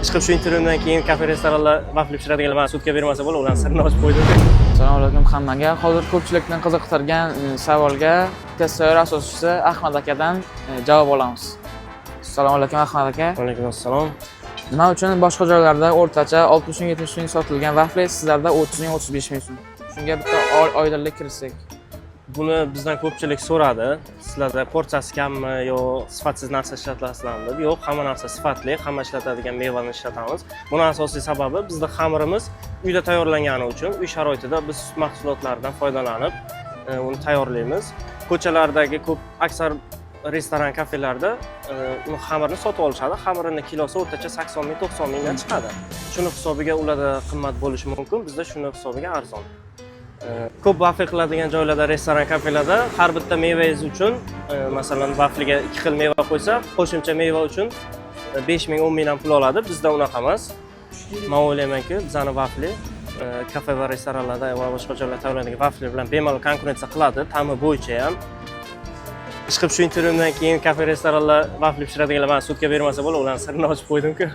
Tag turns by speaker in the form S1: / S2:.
S1: Ishqilib, shu intervyudan keyin kafe, restoranlar vafli pishiradiganlar mani sudga bermasa bo'ladi, ularni sirini ochib qo'ydim.
S2: Assalomu alaykum hammaga. Hozir ko'pchilikni qiziqtirgan savolga Test Sayyora asoschisi Ahmad akadan javob olamiz. Assalomu alaykum, Ahmad aka.
S1: Alaykum assalom.
S2: Nima uchun boshqa joylarda o'rtacha 60 ming, 70 ming sotilgan vafli sizlarda 30 ming, 35 ming so'm? Shunga bitta oydinlik kiritsak.
S1: Buni bizdan ko'pchilik so'radi, sizlarda porsiyasi kammi yo sifatsiz narsa ishlatasizlarmi deb. Yo'q, hamma narsa sifatli, hamma ishlatadigan mevani ishlatamiz. Buni asosiy sababi, bizda xamirimiz uyda tayyorlangani uchun uy sharoitida biz sut mahsulotlaridan foydalanib uni tayyorlaymiz. Ko'chalardagi ko'p aksar restoran, kafelarda uni xamirni sotib olishadi. Xamirini kilosi o'rtacha 80 ming, 90 mingdan chiqadi. Shuni hisobiga ularda qimmat bo'lishi mumkin, bizda shuni hisobiga arzon. Ko'p vafli qiladigan joylarda, restoran, kafelarda har bitta mevangiz uchun, masalan, vafliga ikki xil meva qo'ysa, qo'shimcha meva uchun 5 ming, 10 mingdan pul oladi. Bizda unaqa emas. Man o'ylaymanki, bizani vafli kafe va restoranlarda va boshqa joylarda tayyorlanadigan vafli bilan bemalol konkurensiya qiladi, ta'mi bo'yicha ham. Ishqilib, shu intervyudan keyin kafe, restoranlar vafli pishiradiganlar mani sudga bermasa bo'ladi, ularni sirini ochib qo'ydimku.